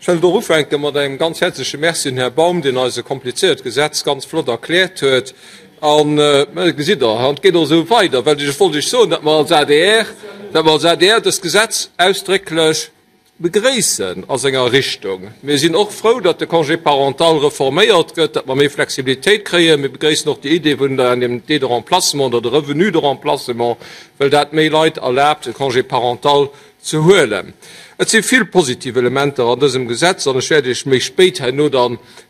Ech wëllt och ufänke mat engem ganz häerzleche Merci un den Här Baum, deen eis e komplizéiert Gesetz ganz flott erkläert huet. An, gesitt Der, an et geet och esou weider, well ech wollt Iech soen, datt mer als adr, datt mer als adr dëst Gesetz ausdrécklech begréissen a senger Richtung. Mir sinn och frou, datt de Congé parental reforméiert gëtt, datt mer méi Flexibilitéit kréien. Mir begréissen och déi Idee vun der Indemnité de remplacement oder de Revenu de remplacement, well dat méi Leit erlaabt, e Congé parental ze huelen. Et si vill positiv Elementer an dësem Gesetz an ech wäert Iech méi spéit herno da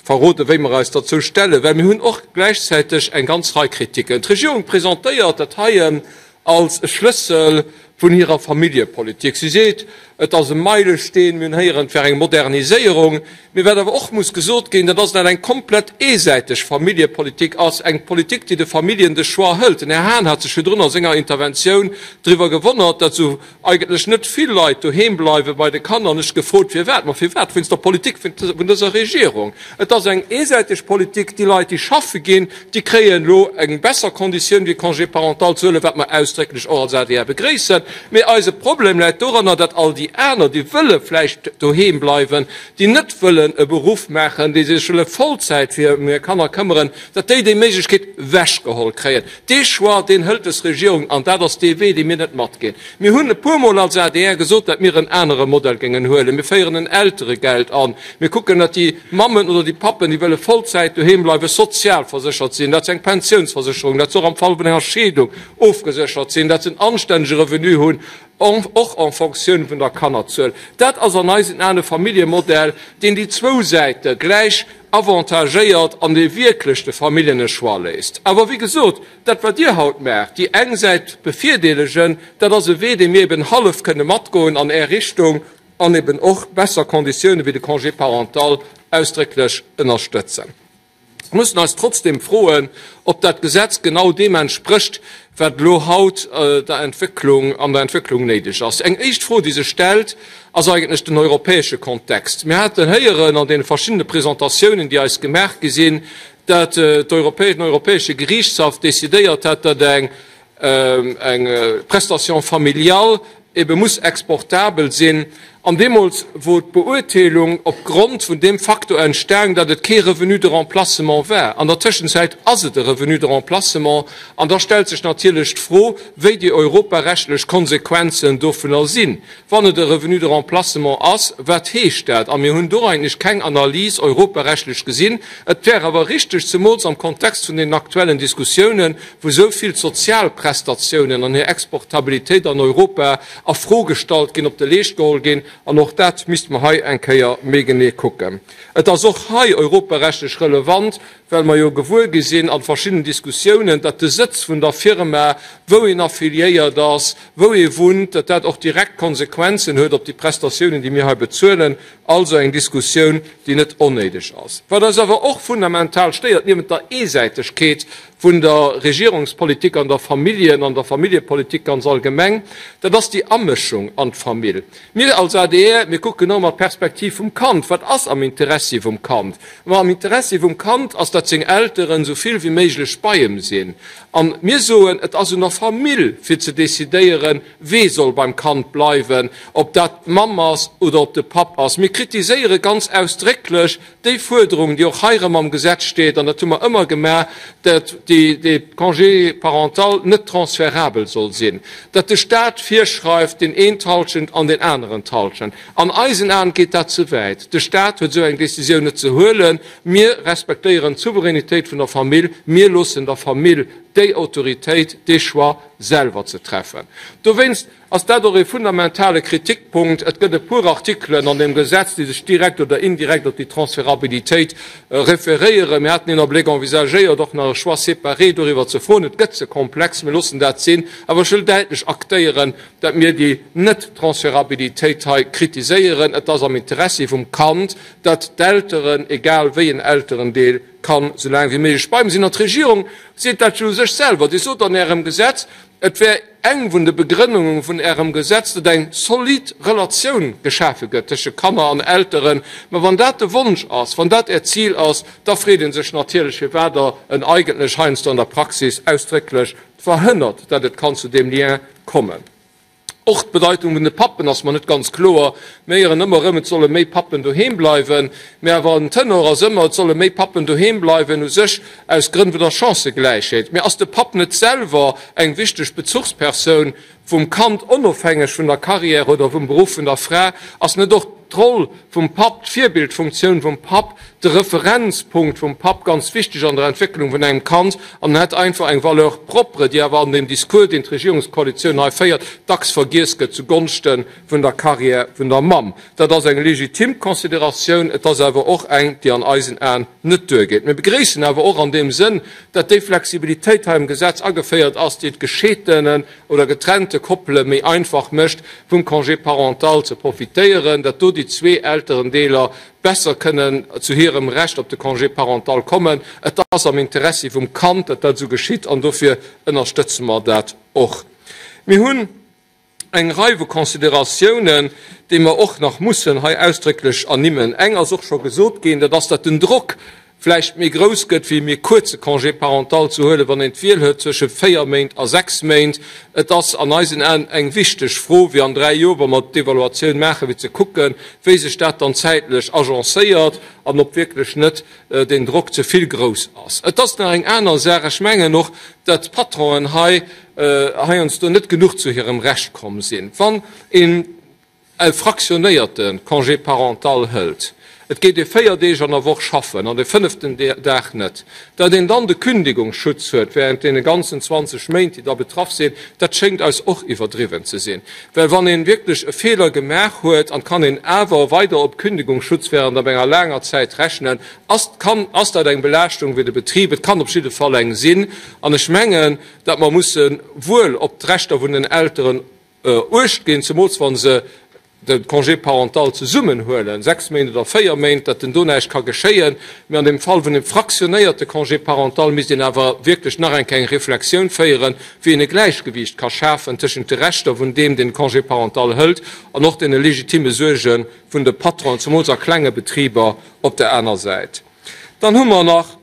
verroden, wéi mer eis derzou stellen, well mir hunn och gläichzäiteg eng ganz Rei Kritiken. D'Regierung presentéiert dat heien als e Schlëssel vun hirer Familljepolitik. Si seet, et ass e Meilesteen, mir hunn héieren, et wär eng Moderniséierung. Mee wat awer och muss gesot ginn, dat ass, dat eng komplett eesäiteg Familljepolitik ass, eng Politik, déi de Familljen de Choix hëlt. Den Här Hahn hat sech virdrun a senger Interventioun driwwer gewonnert, dat esou eigentlech net vill Leit doheem bleiwe bei de Kanner. An ech gefrot, firwat? Ma firwat? Wéinst der Politik vun dëser Regierung. Et ass eng eesäiteg Politik. Déi Leit, déi schaffe ginn, déi kréien elo eng besser Konditioun wéi Congé parental ze huelen, wat mer ausdrécklech och als adr begréissen. Mee eise Problem läit doranner, datt all déi aner, déi wëlle vläicht doheem bleiwen, déi net wëllen e Beruff maachen, déi sech wëlle Vollzäit fir hir Kanner këmmeren, datt déi déi Méiglechkeet ewechgeholl kréien. Dee Choix, deen hëlt dës Regierung, an dat ass dee Wee, dee mir net matginn. Mir hunn e puermol als adr gesot, datt mir en anere Modell géingen huelen. Mir féieren en Elteregeld an. Mir kucken, datt déi Mammen oder déi Pappen, déi wëlle Vollzäit doheem bleiwen, sozialverséchert sinn, datt se eng Pensiounsversécherung, datt se och am Fall vun enger Scheedung ofgeséchert sinn, datt se en anstännege Revenu hunn, och en Fonctioun vun der Kannerzuel. Dat ass an eisen Aen e Familljemodell, deen déi zwou Säite gläich avantagéiert an dee wierklech de Familljen e Choix léisst. Awer wéi gesot, dat wat Dir haut maacht, déi eng Säit bevirdeelegen, dat ass e Wee, dee mir eben hallef kënne matgoen an Är Richtung an eben och besser Konditiounen wéi de Congé parental ausdrécklech ënnerstëtzen. Mir mussen eis trotzdem froen, ob dat Gesetz genau deem entsprécht, wat elo haut der Entwécklung, an der Entwécklung néideg ass. Eng éischt Fro, déi sech stellt, ass eigentlech den europäesche Kontext. Mir haten héieren an deene verschiddene Presentatiounen, déi eis gemaach gi sinn, dat den Europäesche Geriichtshaff decidéiert hat, datt eng eng Prestation familiale ebe muss exportabel sinn, an deemools wor d'Beurteelung op Grond vun deem Faktor entstaang, datt et kee Revenu de remplacement war. An der Tëschenzäit ass et e Revenu de remplacement, an da stellt sech natierlech d'Fro, wéi déi europarechtlech Konsequenzen dovunner sinn. Wann et e Revenu de remplacement ass, wat heescht dat? A mir hunn do eigentlech keng Analys europarechtlech gesinn. Et wär awer richtig, zemools am Kontext vun deenen aktuellen Diskussiounen, wou esou vill d'Sozialprestatiounen an hir Exportabilitéit an Europa a Fro gestallt ginn, op de Leescht geholl ginn. An och dat misste mer hei eng Kéier méi genee kucken. Et ass och hei europarechtlech relevant, well mer jo gewuer gi sinn an verschiddenen Diskussiounen, datt de Sëtz vun der Firma, wou een affiliéiert ass, wou ee wunnt, datt dat och direkt Konsequenzen huet op déi Prestatiounen, déi mir hei bezuelen. Also eng Diskussioun, déi net onnéideg ass. Wat eis awer och fundamental stéiert, niewent der Eesäitegkeet vun der Regierungspolitik an der Familljen an der Familljepolitik ganz allgemeng, dat ass déi Amëschung an d'Famill. Mir als adr, mir kucken och mat Perspektiv vum Kand. Wat ass am Interessi vum Kand? Ma am Interessi vum Kand ass, datt seng Elteren esou vill wéi méiglech bei em sinn. A mir soen, et ass un der Famill fir ze decidéieren, wee soll beim Kand bleiwen, ob dat d'Mamm ass oder ob de Papp ass. Mir kritiséiere ganz ausdrécklech Déi Fuerderung, déi och hei erëm am Gesetz steet, an dat hu mer ëmmer gemaach, dat dee Congé parental net transférabel soll sinn, dat de Stat virschreift, deen een d'Halschent an deen aneren d'Halschent. An eisen Aen geet dat ze wäit. De Stat huet esou eng Décisioun net ze huelen. Mir respektéieren d'Souveränitéit vun der Famill. Mir loossen der Famill déi Autoritéit, dee Choix selwer ze treffen. Dowéinst ass dat och ee fundamentale Kritikpunkt. Et gëtt e puer Artikelen an deem Gesetz, déi sech direkt oder indirekt op déi Transferabilitéit referéieren. Mir haten een Abléck envisagéiert, och nach e Choix séparé doriwwer ze froen. Et gëtt ze komplex, mir loossen dat sinn. Awer ech wëll däitlech aktéieren, datt mir déi Net-Transferabilitéit hei kritiséieren. Et ass am Interessi vum Kand, datt d'Elteren, egal wéi en Elterendeel, kann esou laang wéi méiglech beim sinn. An d'Regierung seet dat jo u sech selwer. Dir sot an Ärem Gesetz, Et wär eng vun de Begrënnunge vun Ärem Gesetz, datt eng solid Relatioun geschafe gëtt tësche Kanner an Elteren. Mä wann dat de Wonsch ass, wann dat Äert Zil ass, da freet ee sech natierlech, firwat Der en eigentlech heiansdo an der Praxis ausdrécklech verhënnert, datt et kann zu deem Lien kommen. Och d'Bedeitung vun de Pappen ass mer net ganz kloer. Mir héieren ëmmer erëm, et solle méi Pappen doheem bleiwen. Mä awer den Tenor ass ëmmer, et solle méi Pappen doheem bleiwen, u sech aus Grënn vun der Chancëgläichheet. Mä ass de Papp net selwer eng wichteg Bezuchspersoun vum Kand, onofhängeg vun der Carrière oder vum Beruff vun der Fra? Ass net och d'Roll vum Papp, d'Virbildfunktioun vum Papp, de Referenzpunkt vum Papp ganz wichteg an der Entwécklung vun engem Kand an hätt einfach eng Valeur propre, déi awer an deem Discours, deen d'Regierungskoalitioun hei féiert, dacks vergiess gëtt zu Gonschte vun der Carrière vun der Mamm. Dat ass eng legitim Consideratioun, et ass awer och eng, déi an eisen Aen net duergeet. Mir begréissen awer och an deem Sënn, datt déi Flexibilitéit hei am Gesetz ageféiert ass, déi et gescheetenen oder getrennte Koppele méi einfach mécht, vum Congé parental ze profitéieren, datt do déi zwee Elterendeeler besser kënnen zu hirem Recht op de Congé parental kommen. Et ass am Interessi vum Kand, datt dat esou geschitt, an dofir ënnerstëtze mer dat och. Mir hunn eng Rei vu Consideratiounen, déi mer och nach mussen hei ausdrécklech ernimmen. Eng ass och scho gesot ginn, dat ass, datt den Drock vläicht méi grouss gëtt, fir e méi kuerze Congé parental ze huelen, wann een d'Wiel huet zwësche véier Méint a sechs Méint. Et ass an eisen Aen eng wichteg Fro, fir an dräi Joer, wa mer d'Evaluatioun maachen, fir ze kucken, wéi sech dat dann zäitlech agencéiert an ob wierklech net deen Drock ze vill grouss ass. Et ass nach eng aner Saach, Ech mengen och, datt d'Patronen hei heiansdo net genuch zu hirem Recht komm sinn. Wann een e fraktionéierte Congé parental hëlt, et geet ee 4 Deeg an der Woch schaffen an de fënneften Dag net, datt een dann de Kündigungsschutz huet während deene ganzen 20 Méint, déi da betraff sinn, dat schéngt eis och iwwerdriwwen ze sinn. Well wann ee wierklech e Feeler gemaach huet an kann een awer weider op Kündigungsschutz während ab enger laanger Zäit rechnen, ass, kann, ass dat eng Belaaschtung fir de Betrib. Et kann op jidde Fall eng sinn. An ech mengen, datt mer musse wuel op d'Rechter vun den Elteren Uecht ginn, zemools wa se de Congé parental zesummen huelen, 6 Méint oder 4 Méint, datt denn do näischt ka geschéien. Mee an dem Fall vun dem fraktionéierte Congé parental misst een awer wierklech nach eng Kéier eng Reflexioun féieren, wéi een e Gläichgewiicht ka schafen tëschent de Rechter vun deem, deen de Congé parental hëlt, an och deene legitime Suerge vun de Patronen, zemools a klenge Betriber, op der aner Säit. Dann hu mer nach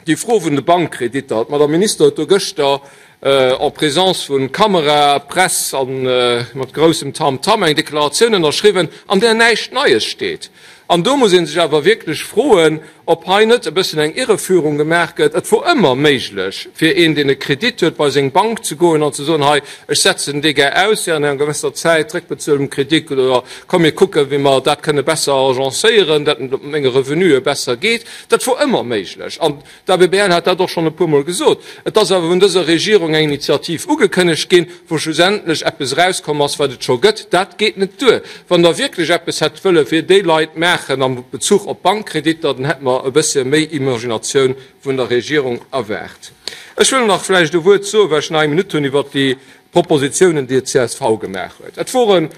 Déi Fro vun de Bankkreditter, d'Madame Minister huet do gëschter en présence vu Kamera, Press a mat groussem Tamtam eng Deklaratioun ënnerschriwwen, an där näischt Neies steet. An do muss ee sech awer wierklech froen, ob hei net e bëssen eng Irreführung gemaach gëtt. Et wor ëmmer méiglech fir een, deen e Kredit huet, bei seng Bank ze goen an ze soen, hei, ech setzen dee gär aus während enger gewësser Zäit, d'Réckbezuelung vum Kredit, oder komm mir kucken, wéi mer dat kënne besser agencéieren, dat et menge Revenuë besser geet. Dat wor ëmmer méiglech an d'ABBL hat dat och schonn e puermol gesot. Et ass awer vun dëser Regierung eng Initiativ ugekënnegt ginn, wou schlussendlech eppes erauskomm ass, wat et scho gëtt. Dat geet net duer. Wann Der wierklech eppes hätt wëlle fir déi Leit maachen am Bezuch op d'Bankkreditter, dann hätt mer e bëssche méi Imaginatioun vun der Regierung erwaart. Ech wëll nach vläicht e Wuert soen, well ech nach eng Minutt hunn, iwwert déi Propositionen, déi d'CSV gemaach huet. Et woren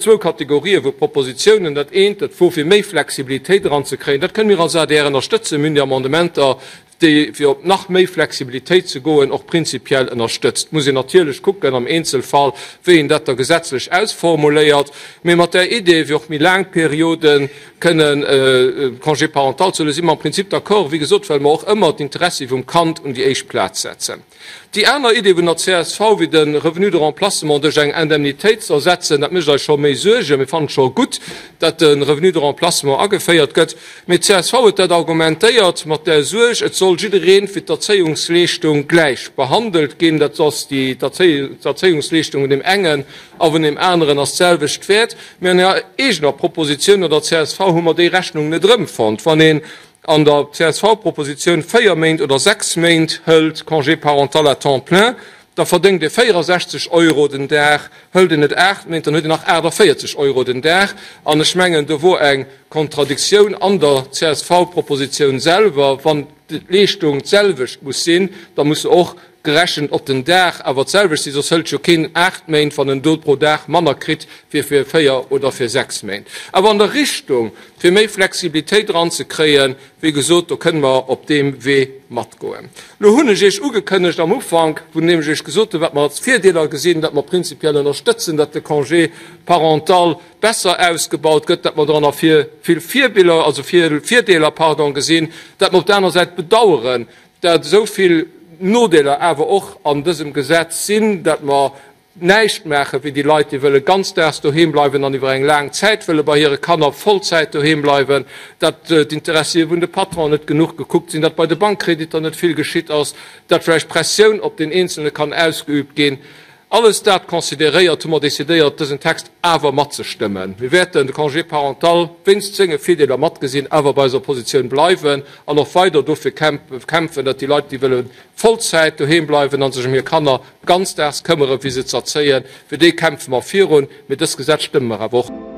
zwou Kategorië vu Propositionen. Dat eent, dat wor fir méi Flexibilitéit eranzekréien. Dat kënne mir als adr ënnerstëtzen. Mir hunn déi Amendementer, déi fir op nach méi Flexibilitéit ze goen, och prinzipiell ënnerstëtzt. Et muss een natierlech kucken am Eenzelfall, wéi een dat da gesetzlech ausformuléiert. Mee mat där Idee, fir och méi laang Perioden kënnen Congé parental ze huelen, si mer am Prinzip d'accord, wéi gesot, well mer och ëmmer d'Interessi vum Kand un déi éischt Plaz setzen. Déi aner Idee vun der csv, wéi de Revenu de remplacement duerch eng Indemnitéit ze ersetzen, dat mécht eis scho méi Suergen. Mir fannen et scho gutt, datt de Revenu de remplacement ageféiert gëtt, mee d'CSV huet dat argumentéiert mat der Suerg, et soll jidderee fir d'Erzéiungsleeschtung gläich behandelt ginn, dat ass déi d'Erzéiungsleeschtung vun deem engen a vun deem aneren ass d'selwecht wäert. Mee an hirer eegener Propositioun an der csv hu mer déi Rechnung net erëmfonnt. Wann een an der CSV-Propositioun 4 Méint oder 6 Méint hëlt, Congé parental à temps plein, da verdéngt e 64 Euro den Dag, hëlt en et 8 Méint, dann huet en nach 48 Euro den Dag. An ech mengen, do wor eng Kontradiktioun an der CSV-Propositioun selwer. Wann d'Leeschtung d'selwecht muss sinn, da muss se och gerechent op den Dag awer d'selwecht sinn, soss hëlt jo keen 8 Méint, wann en do pro Dag manner kritt wéi fir 4 oder fir 6 Méint. Awer an der Richtung, fir méi Flexibilitéit eranzekréien, wéi gesot, do kënne mer op deem Wee matgoen. Elo hunn ech Iech ugekënnegt am Ufank, vun deem ech Iech gesot hunn, wat mer als Virdeeler gesinn, datt mer prinzipiell ënnerstëtzen, datt de Congé parental besser ausgebaut gëtt, datt mer doranner vill Virbiller, also vill Virdeeler, pardon, gesinn, datt mer op der aner Säit bedauern, dat esou vill Nodeeler awer och an dësem Gesetz sinn, dat mer. näischt maache wéi déi Leit, déi wëlle ganzdaags doheem bleiwen an iwwer eng laang Zäit wëlle bei hire Kanner Vollzäit doheem bleiwen, datt d'Interessie vun de Patronen net genuch gekuckt sinn, datt bei de Bankkreditter net vill geschitt ass, datt vläicht Pressioun op deen Eenzelne kann ausgeübt ginn. Alles dat consideréiert, hu mer decidéiert, dësen Text awer matzestëmmen. Mir wäerten de Congé parental wéinst senge Virdeeler matgesinn, awer bei eiser Positioun bleiwen an och weider dofir kämpfen, datt déi Leit, déi wëlle Vollzäit doheem bleiwen a sech ëm hir Kanner ganzdaags këmmere fir se z'erzéien, fir déi kämpfe mer virun. Mee dëst Gesetz stëmme mer awer och.